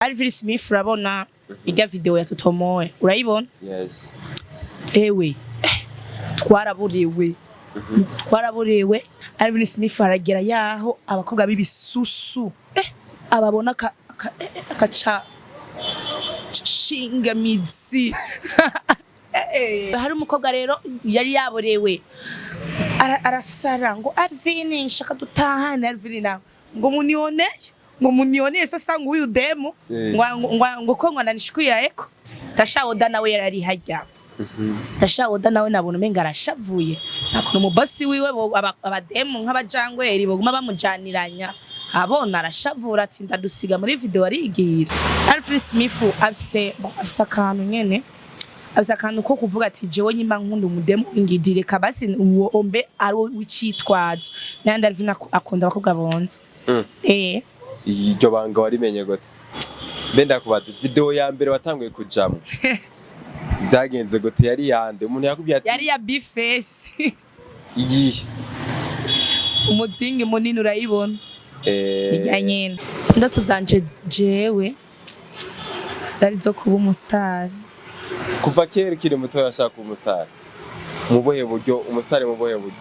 Alvin Smith, urabona irya video ya Totomoe, urayibona? Yes. Ewe, twaraborewe, twaraborewe. Alvin Smith aragera yaho abakobwa b'ibisusu, ababona akaca shinga mizi. Hari umukobwa rero yari yaborewe, arasara ngo: "Alvin, nshaka dutahane." Alvin nawe ngo: "Munioneye, ngo munioneye sasa ngo uyu demo." Ngo ko ngo ananishukuye eko Tasha Oda nawe yarari hajya. Tasha Oda nawe nabona umenga arashavuye, ntakuntu umubosi wiwe abademu nk'abajangweri boguma bamujaniranya abona. Arashavura ati: "Ndadusiga muri video." Arigira. Alvin Smith afise, bon, afise akantu nyene, afise akantu ko kuvuga ati: "Jewe nyimba nkunda umudemu w'ingidi, reka basi uwo ombe ari w'icitwazo." Nandi Alvin akunda abakobwa bonze. Iryo banga warimenye gute? Mbe ndakubaza, video ya mbere watanguye kujamwo vyagenze gute? Yari yande? Umuntu yakubwiye ati Yari ya Bface. Iyihe? Umuzingi munini, urayibona? Irya nyene. Indoto zanje jewe zari zo kuba umusitari. Kuva kera ukiri muto yashaka kuba umustar mu buhe buryo? Umustar mu buhe buryo?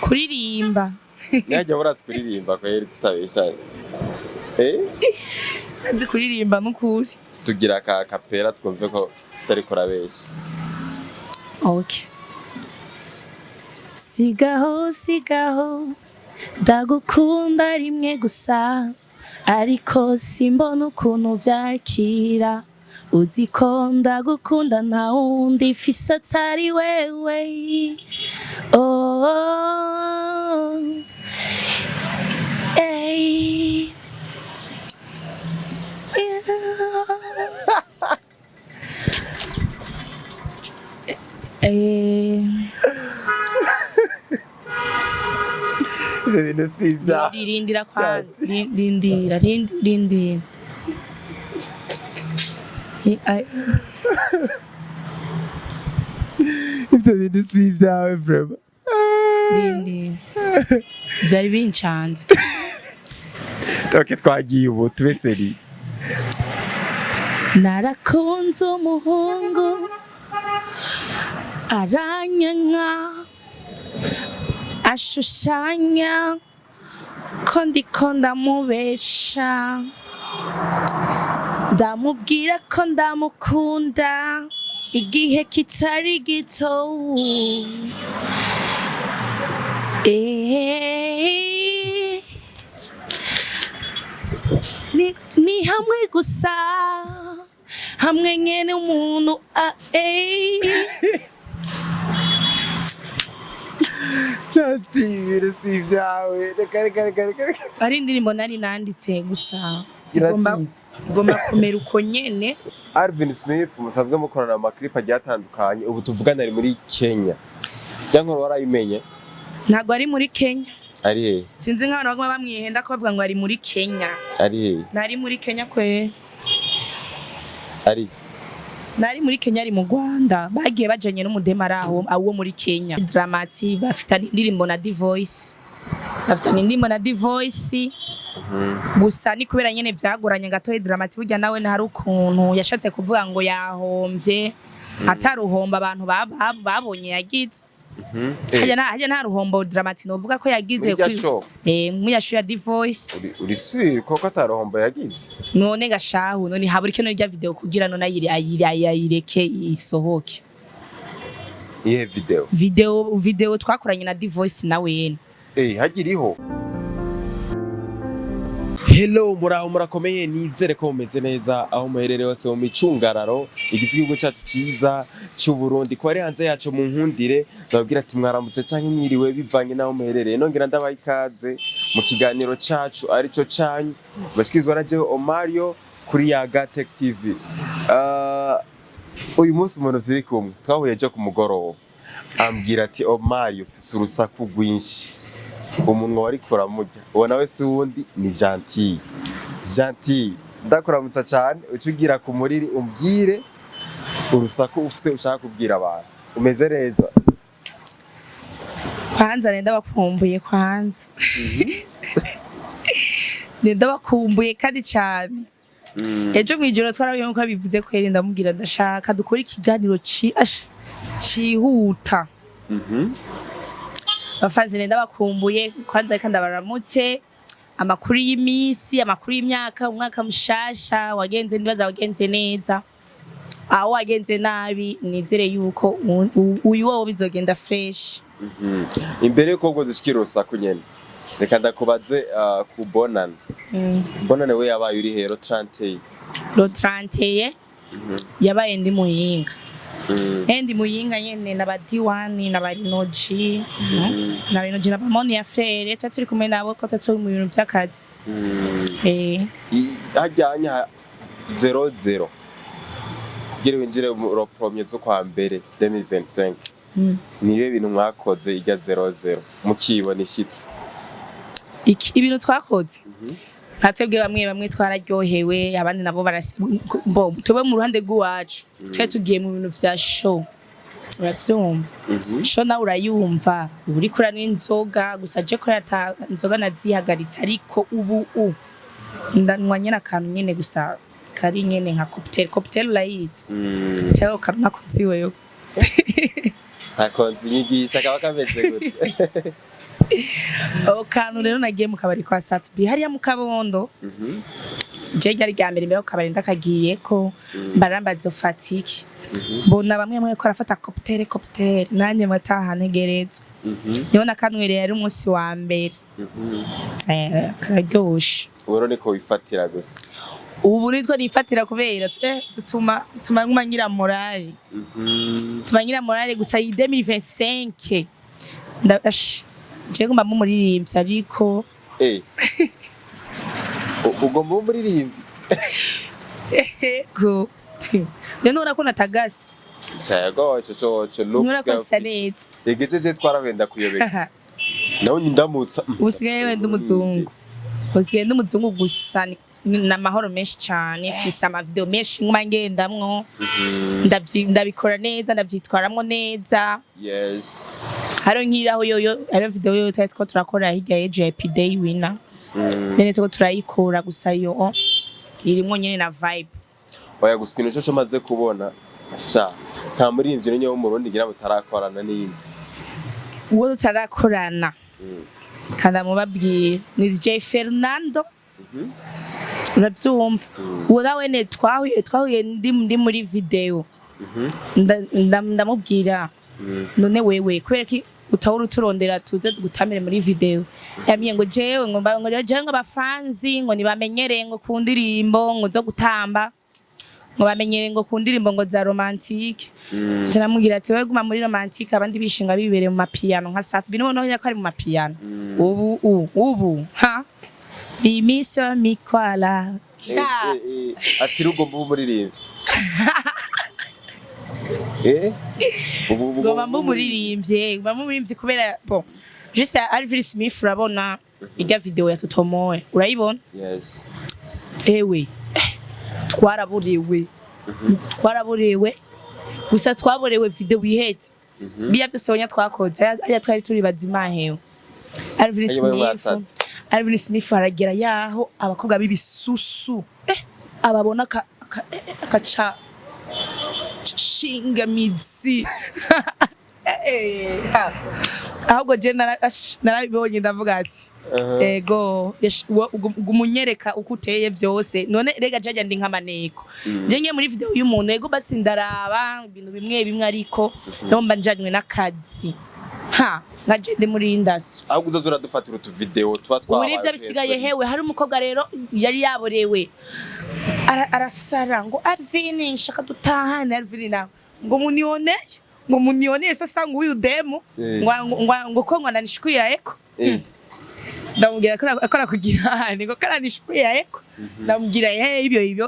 Kuririmba. Ntihajya buratse kuririmba kweri, tutabeshanye? Nzi kuririmba n'ukuri. Tugira ka kapera twumve ko tutariko urabesha. Okay. Sigaho, sigaho, ndagukunda rimwe gusa, ariko simbona ukuntu byakira. Uzi ko ndagukunda, nta wundi mfise atari wewe. Oh, ey. Yeah. Ivyo bintu si ivyaha. Rindira kwanza, rindira, rindira. Ivyo bintu si ivyawe vraiment. Rindira, byari bincanze. Ok, twagiye ubu, tube sérieux. Narakunze umuhungu, aranyanka, ashushanya ko ndiko ndamubesha. Ndamubwira ko ndamukunda igihe kitari gito. Ni hamwe gusa, hamwe nyene umuntu. Chati, ibintu si ivyawe, reka, reka, reka, reka, reka. Ari indirimbo nari nanditse gusa Iracitse. Igomba kumera uko nyene. Alvin Smith musanzwe mukorana amaklipu agiye atandukanye, ubu tuvugana ari muri Kenya. Byankuru warayimenye? Ntabwo ari muri Kenya. Ari hehe? Sinzi nk'abantu baguma bamwihenda ko bavuga ngo ari muri Kenya. Ari hehe? Ntari muri Kenya kwe. Ari Nari muri Kenya, ari mu Rwanda. Bagiye bajanye n'umudema ari aho awo muri Kenya. Dramati bafitanye indirimbo na Divoice, bafitanye indirimbo na Divoice. Gusa ni kubera nyene vyagoranye gatoyi. Dramati burya nawe hari ukuntu yashatse kuvuga ngo yahombye, ataruhomba abantu babonye yagize. Hajya nta ruhombo Dramati novuga ko yagize. Muri rya show? Muri ya show ya Divoice. Uri sûr koko ataruhombo yagize? None gashahu, none habura ikino rya video kugira none ayiri ayiri ayireke isohoke? Iyihe video? Video twakoranye na Divoice na wene. Hagiriho. Hello, muraho, murakomeye? Nizere ko mumeze neza aho muherereye hose mu micungararo igize igihugu cyacu cyiza cy'u Burundi. Ko ari hanze yacu, mu nkundire ndababwira ati mwaramutse canke mwiriwe bivanye n'aho muherereye. Nongera ndabaha ikaze mu kiganiro cacu arico canyu bashikirizwa na jewe Omario kuri Yaga Tech TV. Uyu munsi umuntu turi kumwe twahuye ejo ku mugoroba, ambwira ati: "Omario, ufise urusaku rwinshi, umunwa wari kuramurya." Uwo nawe si uwundi, ni Gentille. Gentille, ndakuramutsa cyane. Uca ugira ku muriri, umbwire urusaku ufise ushaka kubwira abantu. Umeze neza? Kwanza nenda bakumbuye, kwanza nenda bakumbuye kandi cyane. Ejo mwijoro twarabiye nkuko bivuze kweri, ndamubwira ndashaka dukore ikiganiro ci ash cihuta. Bafanzi, ndabakumbuye. Kwanza reka ndabaramutse. Amakuru y'imisi, amakuru y'imyaka, umwaka mushasha wagenze, ndibaza wagenze neza. Aho wagenze nabi, nizere yuko uyu wowe bizogenda fresh. Imbere yuko ubwo dushikira urusaku nyene, reka ndakubaze ku bonane. Bonane we yabaye uri hero 30? Le 31 yabaye ndi Muyinga. Ndi Muyinga nyene na ba D1 na ba Rinoji na Rinoji na Bamoni ya Frere, tuba turi kumwe nabo ko turi mu bintu vy'akazi. Hajyanye 00 kugira winjire mu premier z'ukwa mbere 2025, nibe bintu mwakoze irya 00 mukibona ishitse? Ibintu twakoze, nka twebwe bamwe bamwe twararyohewe, abandi nabo barasi. Bo twebwe mu ruhande rw'iwacu twe tugiye mu bintu vya show, uravyumva? Show nawe urayumva, uba uriko uranywa inzoga gusa. Je ko ata inzoga nazihagaritse, ariko ubu ndanywa nyene akantu nyene gusa kari nyene nka cocktail. Cocktail urayizi? Cyangwa ukantu nakuzi wewe? Ntakonzi, inyigisha kaba kameze gute? Ako kantu rero, nagiye mu kabari kwa Satbi hariya mu Kabondo. Je ryari rya mbere mbere ku kabari ndakagiyeko, mbarambaza ufata iki, mbona bamwe bamwe ko arafata cocktail. Cocktail nanjye mataha ntegerezwa, niho nakanwereye, ari umunsi wa mbere. Kararyoshe. Ubu rero niko wifatira gusa? Ubu nitwo nifatira kubera tutuma nguma ngira morale. Tuma ngira morale gusa. Iyi 2025 je ngomba mu muririmbyi, ariko Ugomba uba umuririmbyi? Ego, none ubona ko natagase? Shayago ico coco. Nubona ko nsa neza? Igice je twarabenda kuyobeka nawe ndamutsa. Usigaye wenda umuzungu, usigaye ndi umuzungu gusa, ni amahoro menshi cyane. Mfise amavideo menshi nguma ngendamwo. Ndabikora neza, ndavyitwaramwo neza. Hariho nk'iraho yoyo, hariho video yoyo twari two turakora hirya y'ejo ya Epidey Winner. Nyene turiko turayikora gusa, yo oh, irimwo nyene na vibe. Oya, gusa ikintu coco maze kubona sha, nta muririmbyi n'umwe wo mu Burundi ngira mutarakorana n'iyindi. Uwo tutarakorana kandi amubabwira ni DJ Fernando, uravyumva? Uwo nawe twahuye ndi muri video. Ndamubwira none wewe kubera ko utahora uturondera tuze tugutamire muri video? Yambwiye ngo jewe ngo ngo jewe ngo abafanzi ngo nibamenyere ngo ku ndirimbo ngo zo gutamba, ngo bamenyere ngo ku ndirimbo ngo za romantique. Ndamubwira ati wewe guma muri romantique, abandi bishinga bibereye mu mapiano nka Sat-B. Noneho ko ari mu mapiano ubu ubu ha imiso mikwala. Ati rugomba uba umuririmbyi, ubu Ngomba mba umuririmbyi, ngomba mba umuririmbyi kubera bon, juste Alvin Smith, urabona irya video ya Tutomoe, urayibona? Yes. Ewe, twaraborewe, twaraborewe gusa, twaborewe video ihetse biya byose bonya twakoze aya twari turi bazima hewe. Alvin Ayo bari Smith mwasatse. Alvin Smith aragera yaho abakobwa b'ibisusu, ababona akaca shinga mizi. Ahubwo je narabibonye, ndavuga ati ego gumunyereka uko uteye vyose. None rega jaja ndi nk'amaneko, je ngiye muri video y'umuntu, ego basi ndaraba ibintu bimwe bimwe, ariko nomba njanywe n'akazi ha nka je ndi muri industry. Ahubwo uzoza uradufatira utuvideo tuba Ubu twabaye. nivyo bisigaye hewe. Hari umukobwa rero yari yaborewe, arasara ngo Alvin nshaka dutahane. Alvin nawe ngo munioneye, ngo munioneye sasa, ngo uyu demo ngo ko ngo ananishukuya eko. Ndamubwira ko arakugira ngo ko aranishukuya eko. Ndamubwira ibyo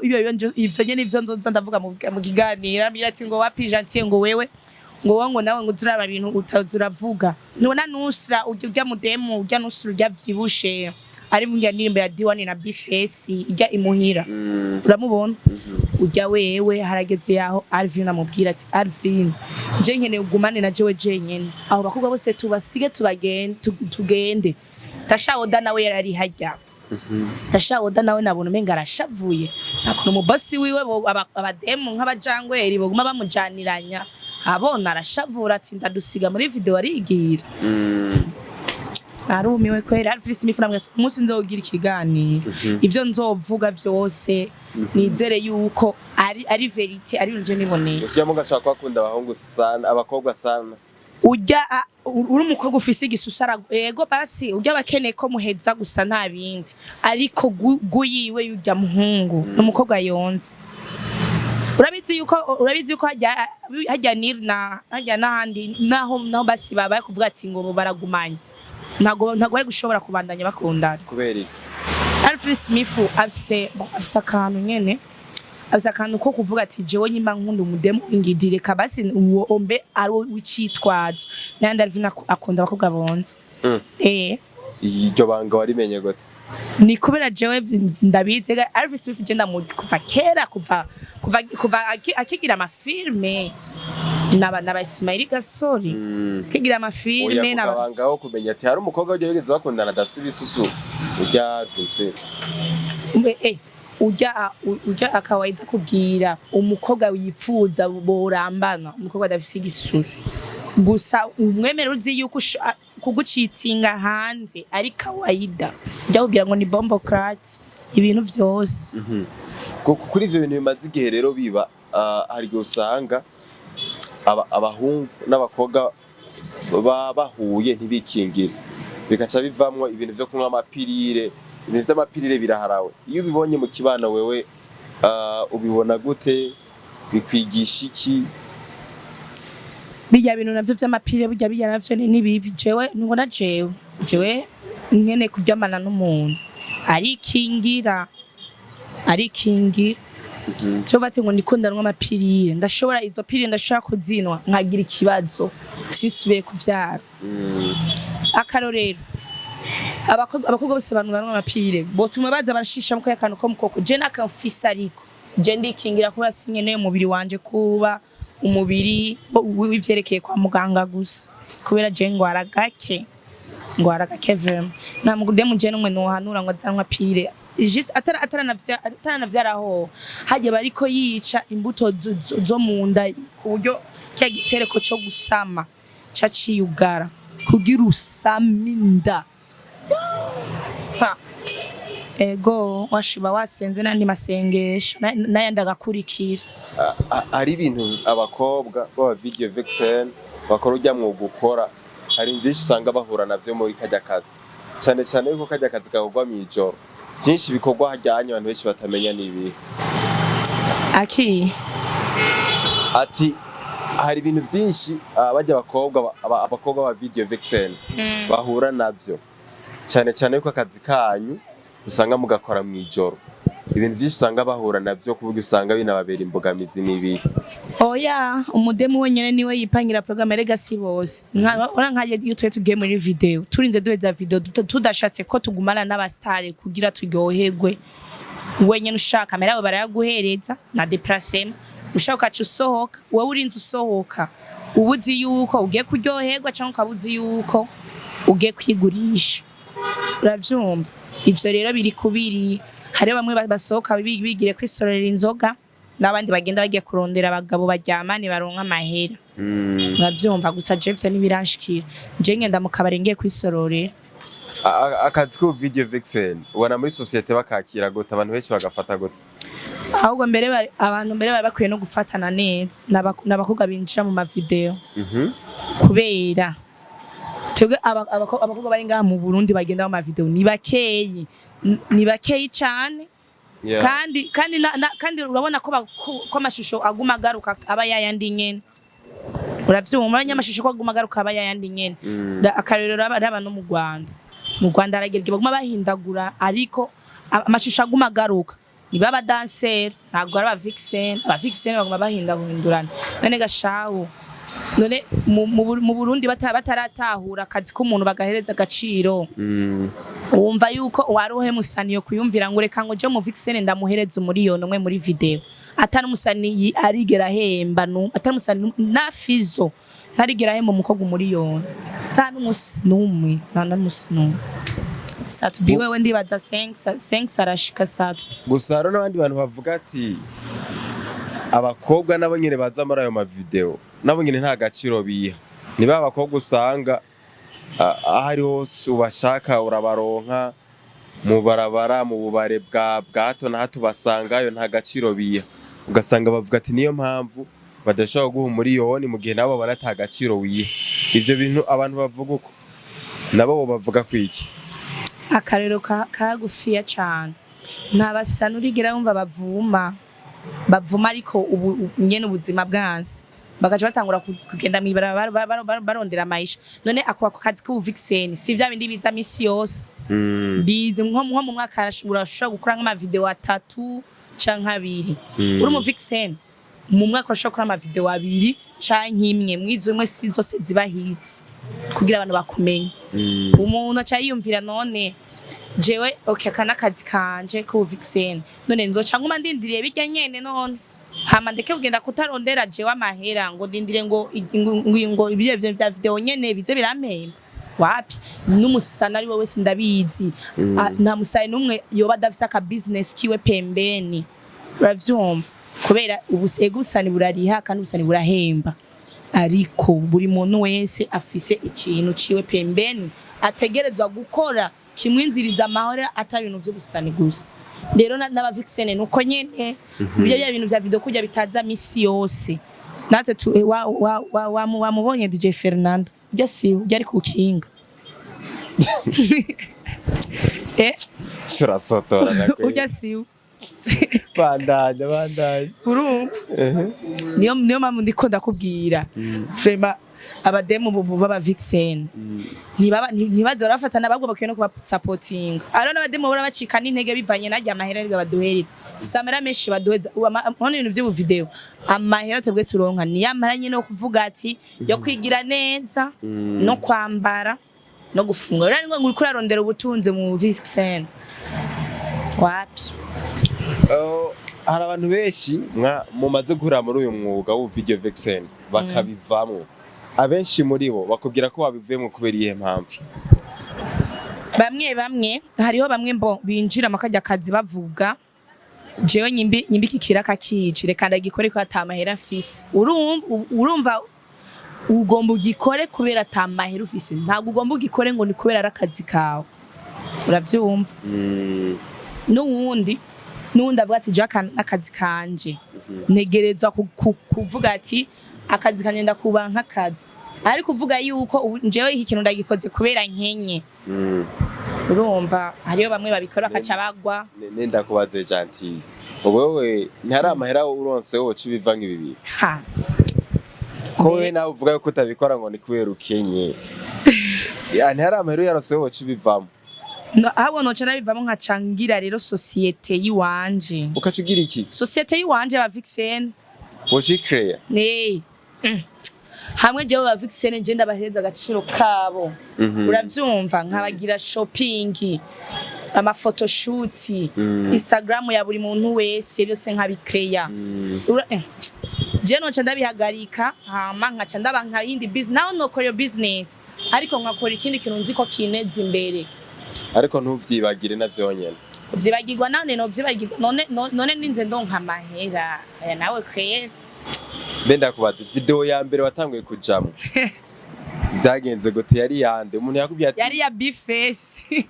nyene ivyo nzoza ndavuga mu kiganiro. Ambwira ati ngo wapi gentil, ngo wewe ngo wowe ngo nawe ngo uzuraba ibintu utaza uravuga. Nubona nusra ujya mudemu ujya nusra ujya vyibushe ari mu ndirimbo ya D1 na Bface ijya imuhira, uramubona ujya wewe? Harageze yaho Alvin amubwira ati Alvin, je nkeneye ugumane na jewe jenyene, abo bakobwa bose tubasige tubagende, tugende. Tasha Oda nawe yarari hajya. Tasha Oda nawe nabona umenga arashavuye. Nta umubosi wiwe abademu nk'abajangweri boguma bamujaniranya, abona arashavura ati ndadusiga muri video, arigira. Narumiwe kwera. Alvin Smith namwe ati umunsi nzogira ikiganiro, ivyo nzovuga byose nizere yuko ari vérité, ari nje niboneye. Ujya mugashaka kuhakunda abahungu sana, abakobwa sana. Ujya uri umukobwa ufise igisusu ego basi ujya abakeneye ko muheza gusa, nta bindi, ariko guyiwe yujya muhungu ni umukobwa yonze. Urabizi yuko hajya nir na hajya n'ahandi naho basi babaye kuvuga ati ngo bo baragumanye, ntago bari gushobora kubandanya bakundana. Kubera iki? Alfred Smith afise, bon, afise akantu nyene, afise akantu ko kuvuga ati jewe nyimba nkunda umudemu ingidi, reka basi uwo ombe ari w'icitwazo. Nandi Alvin akunda abakobwa bonze. Iryo banga warimenye gute? Ni kubera jewe ndabizi. Ega Alvin Smith je ndamuzi kuva kera, kuva akigira amafilme naba Ismail Gasori, akigira amafilme Oya, naba kugabanga aho kumenya ati hari umukobwa ujya wigeze bakundana adafise ibisusu ujya Alvin Smith. Ujya akawaida kubwira umukobwa yifuza borambana, umukobwa adafise igisusu gusa, umwemere uzi yuko kugucitinga hanze ari kawaida, ujya kubwira ngo ni bomboclaat ibintu byose. Kuri ivyo bintu bimaze igihe rero biba, hari igihe usanga abahungu n'abakobwa baba bahuye ntibikingire, bigaca bivamwo ibintu vyo kunywa amapirire. Ibintu vy'amapirire biraharawe. Iyo ubibonye mu kibano wewe, ubibona gute? Bikwigisha iki? Bijya bintu navyo vy'amapirire, burya bijya navyo ni bibi. Jewe ntubona, jewe nkene kuryamana n'umuntu arikingira, arikingira. Cyo bati ngo ndikunda amapirire, ndashobora izo pirire ndashobora kuzinwa nkagira ikibazo sisubire kuvyara. Akarorero, abakobwa bose, abantu banywa amapirire botuma baza barashishamo kaya kantu ko mukoko. Je nakamfise, ariko je ndikingira kubera sinkeneye umubiri wanje kuba umubiri w'ivyerekeye kwa muganga gusa, kubera je ngwara gake, ngwara gake vraiment. Nta mugudemu je numwe nohanura ngo azanywa pire juste ataranavyaraho hajya bariko yica imbuto zo mu nda, ku buryo kya gitereko co gusama caciyugara kugira usame inda. Ha. Ego washuba wasenze n'andi masengesho n'ayandi agakurikira. Hari ibintu abakobwa baba video vixen bakora, ujya mwuga ukora, hari byinshi usanga bahura navyo muri kajya kazi, cyane cyane yuko kajya kazi gakorwa mw'ijoro, byinshi bikorwa hajyanye abantu benshi batamenya n'ibihe. Aki? Ati hari ibintu byinshi bajya abakobwa abakobwa ba video vixen bahura navyo, cyane cyane yuko akazi kanyu usanga mugakora mw'ijoro, ibintu byinshi usanga bahura navyo ku buryo usanga binababera imbogamizi n'ibihe. Oya, umudemu wenyene niwe yipangira programme. Erega si bose. Ora nka iyo tuye tugiye muri video, turinze duheza video tudashatse ko tugumana n'abastare kugira turyoherwe, wenyene ushaka amera abo barayaguhereza na déplacement, ushaka ukaca usohoka. Wowe urinze usohoka uba uzi yuko ugiye kuryoherwa cyangwa ukaba uzi yuko ugiye kwigurisha, uravyumva? Ivyo rero biri kubiri. Hariho bamwe basohoka bigire kwisorera inzoga, n'abandi bagenda bagiye kurondera abagabo baryamane baronka amahera, uravyumva? Gusa je ivyo ntibiranshikira. Je ngenda mu kabari ngiye kwisororera. Akazi ko video vixen ubona muri société bakakira gute? Abantu benshi bagafata gute? Ahubwo mbere abantu mbere bari bakwiye no gufatana neza n'abakobwa binjira mu mavideo, kubera twebwe abakobwa bari ngaha mu Burundi bagenda mu mavideo ni bakeyi, ni bakeyi cane. Kandi urabona ko amashusho aguma agaruka aba yayandi nyene, uravyumva? Urabona amashusho ko aguma agaruka aba yayandi nyene. Akarorero, raba no mu Rwanda. Mu Rwanda haragera igihe baguma bahindagura, ariko amashusho aguma agaruka ni baba danseri, ntabwo ari aba vixen. Aba vixen baguma bahindahindurana. None gashawu, none mu Burundi bataratahura akazi k'umuntu bagahereza agaciro, wumva yuko waruhe musani yo kuyumvira ngo reka ngo je mu vixen ndamuhereza umuriyoni umwe muri video, atari umusani arigera ahemba atari umusani na Fizo ntarigera ahemba umukobwa umuriyoni, nta n'umusi n'umwe, nta n'umusi n'umwe. Sat-B wewe ndibaza 5 5 arashika Sat-B. Gusa hariho n'abandi bantu bavuga ati abakobwa nabo nyene baza muri ayo mavideo nabo nyene nta gaciro biha. Ni ba bakobwa usanga aho ari hose ubashaka urabaronka mu barabara, mu bubare bwa hato na hato basangayo, nta gaciro biha. Ugasanga bavuga ati niyo mpamvu badashobora kuguha umuriyoni mu gihe nabo babona ata gaciro wiha. Ivyo bintu abantu bavuga uko nabo bavuga kwiki? Akarero kagufiya cane, nta basana urigera wumva bavuma bavuma, ariko ubu nyene ubuzima bwanse bagaca batangura kugenda mw'ibarabara barondera amayisha. None ako kazi k'ubu vixen si vya bindi biza misi yose, bize nko mu mwaka urashobora gukora nk'amavideo atatu canke abiri. Uri umu vixen, mu mwaka urashobora gukora amavideo abiri canke imwe, mwizo imwe si zose ziba hits kugira abantu bakumenye. Umuntu aca yiyumvira: none jewe, okay, aka n'akazi kanje k'ubu vixen, none nzoca nguma ndindiriye birya nyene? None hama ndeke kugenda kutarondera jewe amahera, ngo ndindire ngo ibyo vya video nyene bize birampemba? Wapi, n'umusana ari we wese ndabizi. Nta musani n'umwe yoba adafise aka business kiwe pembeni, uravyumva? Kubera ego, ubusani burariha kandi ubusani burahemba, ariko buri muntu wese afise ikintu ciwe pembeni ategerezwa gukora kimwinziriza amahoro, atari ibintu vy'ubusani gusa. Rero n'aba vixen nuko nyene, ibyo bya bintu vya video kurya bitaza misi yose. Natwe tu wamubonye DJ Fernando ujya si ujya ari ku kinga. Turasotora. Ujya si Bandanya, bandanya. Urumva, niyo mpamvu ndiko ndakubwira vraiment, abademu baba vixen ntibaze barafatana, ahubwo bakwiye no kubasapotinga. Ariho n'abademu bahora bacika n'intege bivanye n'arya mahera ariko baduhereza, si amahera menshi baduhereza. Ubu none ibintu vy'ubu video, amahera twebwe turonka ni ya mahera nyene yo kuvuga ati yo kwigira neza no kwambara no gufungura. Rero ngo uriko urarondera ubutunzi mu vixen, wapi. Hari abantu benshi mumaze guhura muri uyu mwuga w'ubu video vixen bakabivamwo. Abenshi muri bo bakubwira ko babivuyemo kubera iyihe mpamvu? Bamwe bamwe, hariho bamwe mbo binjira mu karya kazi bavuga: jewe nyimbi iki kiraka kici, reka ndagikore ko ata mahera mfise. Urumva, ugomba ugikore kubera ata mahera ufise, ntabwo ugomba ugikore ngo ni kubera ari akazi kawe, uravyumva? N'uwundi avuga ati: jewe n'akazi kanje ntegerezwa kuvuga ati akazi kanje ndakuba nk'akazi, ariko uvuga yuko njyewe iki kintu ndagikoze kubera nkenye. Urumva, hariyo bamwe babikora bakaca bagwa. Nenda kubaze Gentille, wewe ntihari amahera uronse woca ibiva nk'ibi bintu? Ha. Ko wewe nawe uvuga yuko utabikora ngo ni kubera ukenye. Ya, ntihari amahera uyaronse woca ubivamo? No, ahubwo noca nabivamo nkacangira rero société yiwanje. Ukaca ugira iki? Société yiwanje ba vixen. Woca ikereya? Nee. Hamwe jewe ba vixen nje ndabahereza agaciro kabo, uravyumva? Nkabagira shopping, ama photoshoot, Instagram ya buri muntu wese byose nkabikreya. Je noca ndabihagarika, hama nkaca ndaba nka yindi business. Naho nokora iyo business, ariko nkakora ikindi kintu nzi ko kineza imbere. Ariko ntuvyibagire na vyonyene. Uvyibagirwa none, novyibagirwa none none ninze ndonka amahera aya nawe create. Mbe ndakubaza, video ya mbere watanguye kujamwo vyagenze gute? Yari yande? Umuntu yakubwiye ati Yari ya B-Face.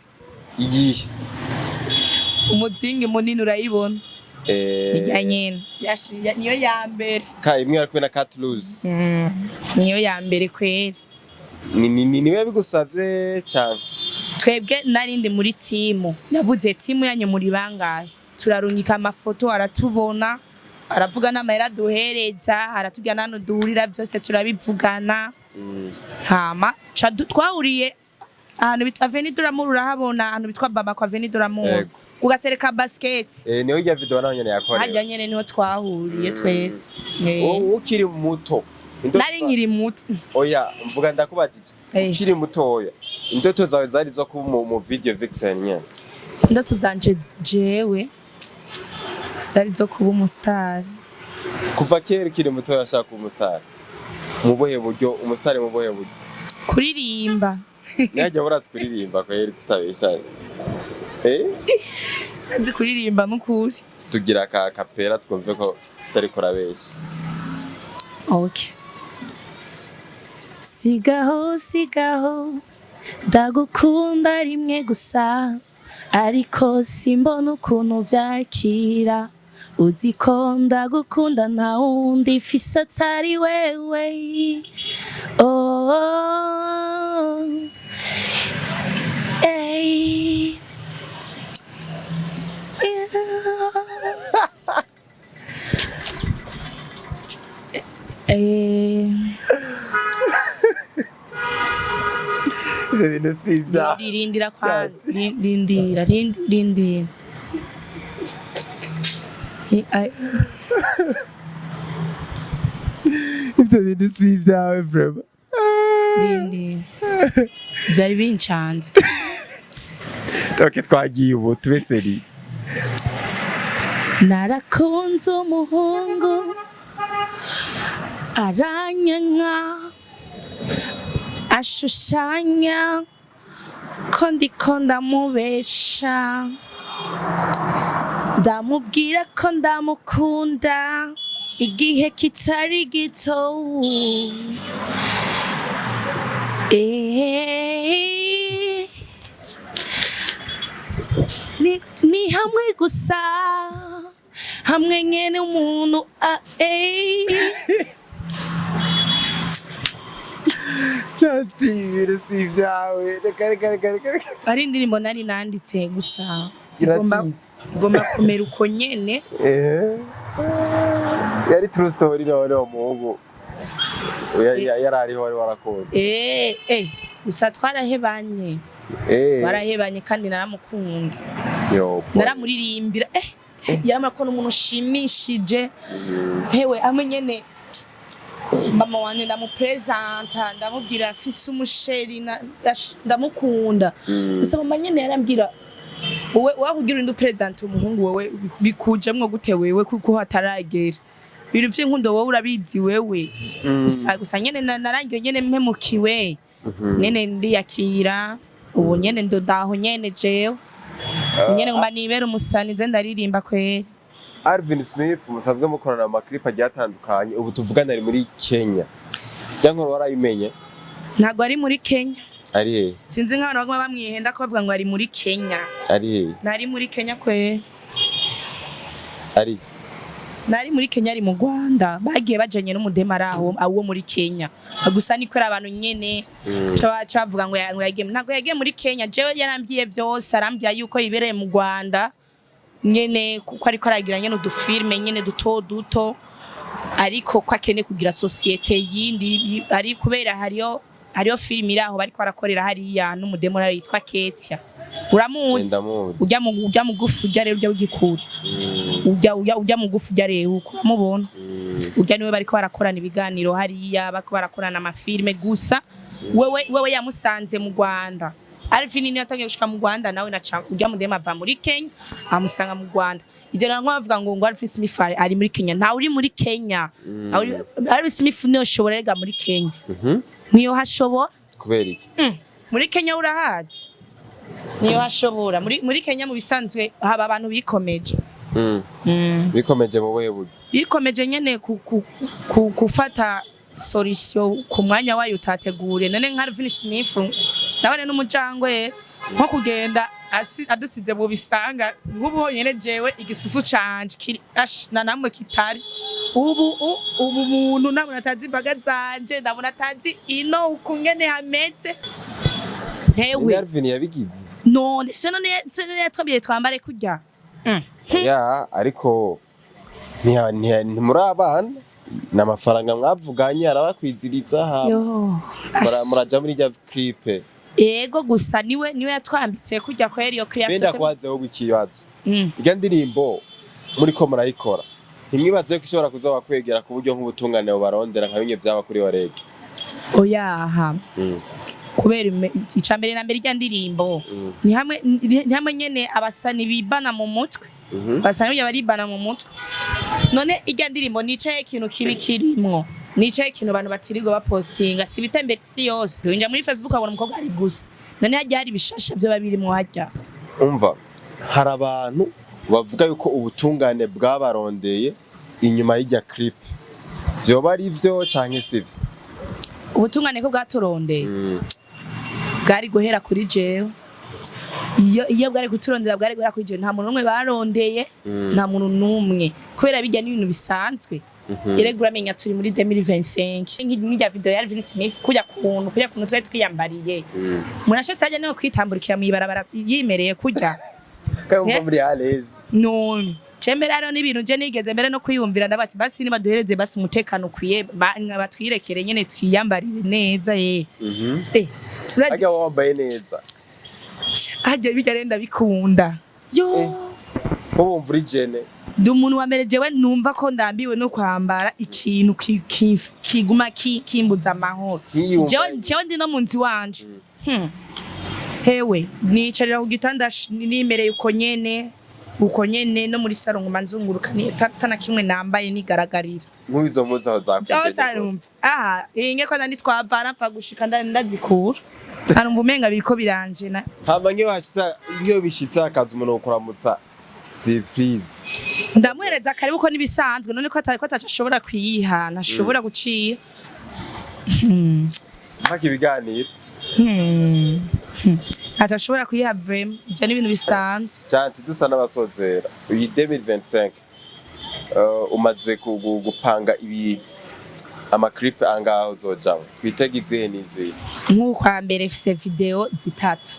Iyihe? Umuzingi munini, urayibona? Irya nyene. Niyo ya mbere. Ka imwe yari kumwe na Cat Lose? Niyo ya mbere kweri. Ni niwe yabigusavye cane? Twebwe narindi muri timu, yavuze: timu yanyu muri bangahe? Turarungika amafoto, aratubona, aravuga n'amahera duhereza, aratubwira n'ahantu duhurira, byose turabivugana. Hama twahuriye ahantu bitwa Avenue de l'Amour, urahabona ahantu bitwa Bamako, Avenue de l'Amour, Yego. ugatereka basket. Niho irya video naho nyene yakorewe? Harya nyene niho twahuriye twese. Wowe ukiri muto Nari nkiri muto. Oya, mvuga, ndakubajije. Ukiri mutoya, indoto zawe zari zo kuba mu video vixen nyene? Indoto zanje jewe zari zo kuba umusitari. Kuva kera ukiri mutoya washaka kuba umustar mu buhe buryo? Umustar mu buhe buryo? Kuririmba. Ntihajya urazi kuririmba kweri, tutabeshanye? Eh? Ndazi kuririmba n'ukuri. Tugira ka cappella twumve ko utariko urabesha. Okay. Sigaho, sigaho, ndagukunda rimwe gusa, ariko simbona ukuntu byakira. Uzi ko ndagukunda, nta wundi mfise atari wewe. Oh, hey. Yeah. Eh. Ivyo bintu si ivyawe. Rindira kwanza. Rindira, rindira. Ivyo bintu si ivyawe vraiment. Rindira, byari bincanze. Okay, twagiye ubu tube sérieux. Narakunze umuhungu, aranyanka, ashushanya ko ndiko ndamubesha. Ndamubwira ko ndamukunda igihe kitari gito. Eh, ni hamwe gusa, hamwe nyene umuntu eh. Chanty, ibintu si ivyawe, reka reka reka reka reka. Ari indirimbo nari nanditse gusa Iratsinze. Igomba kumera uko nyene. Eh, yari true story none uwo muhungu yari ariho wari warakunze? Eh eh, gusa twarahebanye. Twarahebanye kandi naramukunda. Yo, boy. Naramuririmbira, yaramara ko n'umuntu ushimishije. Hewe, amwe nyene mama wanje ndamupresenta, ndamubwira afise umuchéri ndamukunda. Gusa mama nyene yarambwira: "Wowe wakugira urinde upresente umuhungu, wewe bikujemwo gute wewe, kuko hataragera ibintu vy'inkundo, wowe urabizi wewe." Gusa nyene narangiye nyene mpemukiwe. Nyene ndiyakira ubu nyene ndodaho nyene jewe nyene nguma nibera umusani, nze ndaririmba kweri. Alvin Smith musanzwe mukorana mu maclip agiye atandukanye, ubu tuvugana ari muri Kenya. Cyangwa warayimenye? Ntabwo ari muri Kenya. Ari he? Sinzi nk'abantu baguma bamwihenda ko bavuga ngo ari muri Kenya. Ari he? Ntari muri Kenya kweri. Ari Nari muri Kenya, ari mu Rwanda. Bagiye bajanye n'umudema ari aho awo muri Kenya. Gusa ni kwera abantu nyene ca bavuga ngo ngo yagiye, ntabwo yagiye muri Kenya. Jewe yarambwiye vyose, arambwira yuko yibereye mu Rwanda nyene, kuko ariko aragira nyene udufilme nyene duto duto, ariko ko akeneye kugira société yindi ari kubera hariyo filime iri aho bariko barakorera hariya n'umudemo yitwa Ketia, uramuzi? Ndamuzi. Ujya mugufi, ujya rero ujya w'igikuri. Ujya mugufi, ujya rero uko uramubona. Ujya niwe bariko barakorana ibiganiro hariya, bariko barakorana amafilme. Gusa wewe yamusanze mu Rwanda. Alvin niyo yatangiye gushika mu Rwanda, nawe naca ujya mudema ava muri Kenya amusanga mu Rwanda. Ivyo nabwo bavuga ngo Alvin Smith ari muri Kenya, ntawe uri muri Kenya. Alvin Smith niyo shobora rega muri Kenya. Niyo hashobora. Kubera iki? Muri Kenya urahazi, niyo hashobora. Muri Kenya mu bisanzwe haba abantu bikomeje. Bikomeje mu buhe buryo? Bikomeje nyene gufata solution ku mwanya wayo utategure. None nka Alvin Smith nabone n'umujangwe nko kugenda adusize mu bisanga nk'ubu honyene, jewe igisusu canje kiri na namwe kitari ubu ubu muntu nabona atazi imbaga zanje, ndabona atazi ino ukungene hameze. Ni Hewe. Alvin yabigize? None se none twabwiye twambare kurya? Ya, ariko ntimuri abana, ni amafaranga mwavuganye arabakwiziriza hama Yo. muraja muri rya clip. Ego, gusa niwe yatwambitse kurya kweri iyo Benda création. kwazeho ikibazo. Irya ndirimbo muriko murayikora, ntimwibaze ko ishobora kuzoba kwegera ku buryo nk'ubutungane bubarondera nka bimwe vyaba kuri Warege? Oyaha. Kubera ica mbere na mbere, irya ndirimbo ni hamwe nyene abasani bibana mu mutwe. Abasani burya baribana mu mutwe. None irya ndirimbo nicaye ikintu kibi kirimwo, nicaye ikintu abantu batirirwa bapostinga, si ibitembera isi yose. Winjira muri Facebook ukabona umukobwa ari gusa. None harya hari ibishasha vyoba birimwo harya? Umva. Hari abantu bavuga yuko ubutungane bwabarondeye inyuma y'irya clip, vyoba ari vyo canke sivyo? Ubutungane ko bwaturondeye, bwari guhera kuri jewe. Iyo bwari kuturondera, bwari guhera kuri jewe. Nta muntu n'umwe barondeye, nta muntu n'umwe, kubera bijya n'ibintu bisanzwe. Erega uramenya turi muri 2025. Nk'irya video ya Alvin Smith, kujya kuntu twari twiyambariye, murashatse hajya niho kwitamburikira mw'ibarabara yimereye kujya. Kandi wumva muri à l'aise. None cembere hariho n'ibintu je nigeze mbere no kwiyumvira, ndabati basi nibaduhereze basi umutekano ukwiye, batwirekere nyene twiyambarire neza ye. Urazi. Harya wambaye neza. Harya bijya rero ndabikunda yo. Ko wumva uri jene. Ndi umuntu wa mbere jewe numva ko ndambiwe no kwambara ikintu kiguma kimbuza amahoro. Nkiyumva. Jewe ndi no mu nzu iwanje. Hewe nicarira ku gitanda nimereye uko nyene, uko nyene, no muri salon nguma nzunguruka tana kimwe nambaye nigaragarira. Nk'izo mpuzu aho Byose zakuje. arumva aha inge ko nandi twavana mpfa gushika ndazikura, arumva umenga biriko biranje na. Hama nk'iyo hashitse, nk'iyo bishitse hakaza umuntu kukuramutsa surprise? Ndamuhereza karibu ko nibisanzwe. None ko ataco ashobora kwiyiha, ntashobora guciya. Mpaka ibiganiro. Atashobora kuyiha vraiment, ivyo ni ibintu bisanzwe. Janti, dusa n'abasozera iyi 2025, umaze gupanga ibi ama clip angaho uzojamwo? Twitege izihe n'izihe? Nk'ukwa mbere mfise video zitatu.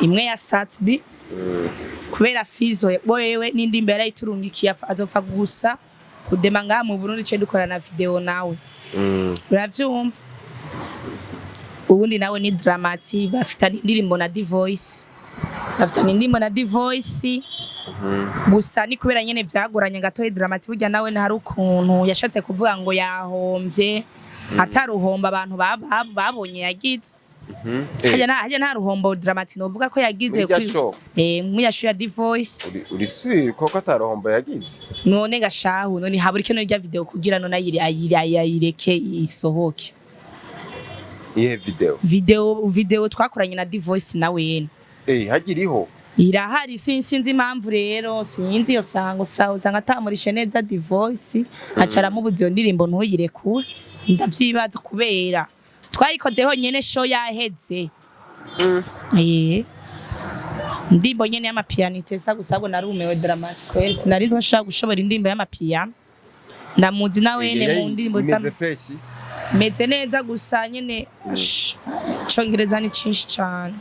Imwe ya Satbi, kubera Fizo wewe n'indimbo yarayiturungikiye, azopfa gusa kudema ngaha mu Burundi ce dukorana video nawe. Uravyumva, ubundi nawe ni Dramati, bafitanye indirimbo na Divoice, bafitanye indirimbo na Divoice. Gusa ni kubera nyene vyagoranye gatoyi. Dramati burya nawe hari ukuntu yashatse kuvuga ngo yahombye, ataruhomba abantu babonye yagize. Harya nta ruhombo Dramati novuga ko yagize. Muri irya show? Muri ya show ya Divoice. Uri sûr koko ataruhombo yagize? None gashahu, none habura ikino rya video kugira none ayiri ayiri ayireke isohoke? Iyihe video? Video twakoranye na Divoice na wene. Hagiriho. Irahari. Sinzi impamvu rero, sinzi iyo sango usanga atamurishe neza Divoice, aca aramubuza iyo ndirimbo ntuyirekure. Ndavyibaza kubera twayikozeho nyene show yaheze. Indirimbo nyene y'amapiyano itesa gusa, ahubwo narumiwe. Dramatic kweli, sinari nzi ko nshobora gushobora indirimbo y'amapiyano. Ndamuzi na wene mu ndirimbo Imeze fresh. Meze neza, gusa nyene icongereza ni cinshi cane.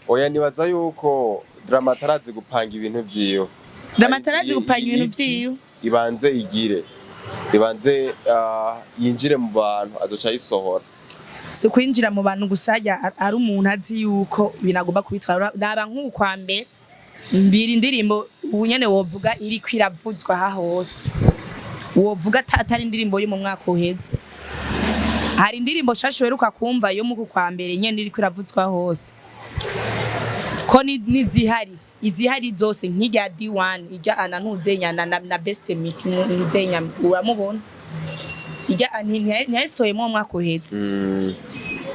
Oya, nibaza yuko Drama atarazi gupanga ibintu vyiwe. Drama atarazi gupanga ibintu vyiwe. Ibanze igire, ibanze yinjire mu bantu, azoca ayisohora. Si kwinjira mu bantu gusa, harya ari umuntu azi yuko ibintu agomba kubitwara. Naba nk'ukwa mbere mbira indirimbo ubu nyene wovuga iriko iravuzwa aha hose, wovuga atari indirimbo yo mu mwaka uheze. Hari indirimbo shasha uheruka kumva yo mu kwa mbere nyene iriko iravuzwa hose, ko nizihari, izihari zose nk'irya D1, irya ana ntuzenya na Best Mic ntuzenya, uramubona irya ntiyayisohoye mu mwaka uheze.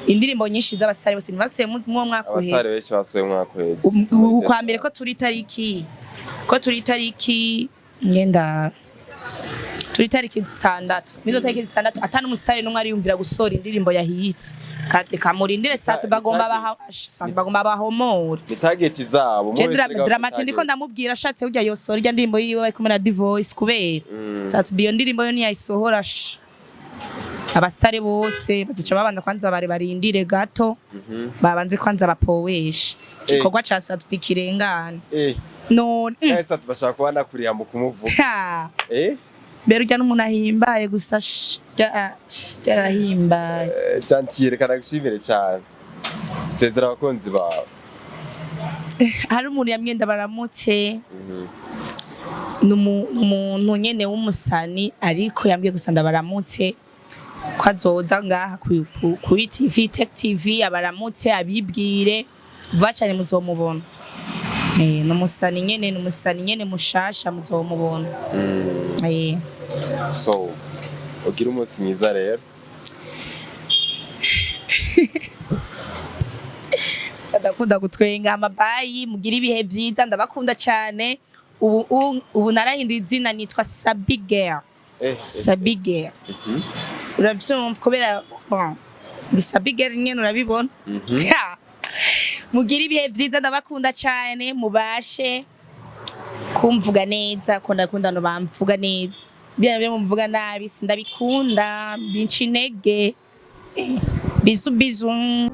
Indirimbo nyinshi z'abasitari bose ntibasohoye mu mwaka Abasitari uheze. benshi basohoye mu mwaka uheze. Ubu kwa mbere ko turi tariki ngenda, turi tariki 6, nizo tariki 6 atanu umusitari n'umwe ariyumvira gusohora indirimbo yahitse. Kamurindire satu bagomba baha satu bagomba bahomore. Ni target zabo. Je Dramati ndiko ndamubwira, ashatse burya yosohora irya ndirimbo yiwe bari kumwe na Divoice, kubera satu iyo ndirimbo yo niyayisohora, abasitari bose bazica babanza kwanza bare barindire gato, babanze kwanza bapoweshe igikorwa ca Satu kirengana. None Kahise bashaka kuba nakuriya mu kumuvuga. Ha. Mbere urya n'umuntu ahimbaye gusa, yarahimbaye. Jantiye, reka nagushimire cyane, sezera abakunzi bawe. Hari umuntu yamwenda baramutse. Ni umuntu nyene w'umusani, ariko yambwiye gusa ndabaramutse, ko azoza ngaha kuri TV, Tech TV, abaramutse abibwire vuba cyane, muzomubona. Ni umusani nyene, ni umusani nyene mushasha, muzomubona. So ugire umunsi mwiza rero. Gusa. Ndakunda gutwenga. Amabayi, mugire ibihe vyiza, ndabakunda cyane. Ubu narahinduye izina, nitwa Sabi Girl. Sabi Girl, uravyumva? Kubera bon, ndi Sabi Girl nyene, urabibona. Ya. Mugire ibihe vyiza, ndabakunda cyane. Mubashe kumvuga neza, ko ndakunda no bamvuga neza. Bya byo mumvuga nabi sindabikunda, binca intege. Bisous, bisous.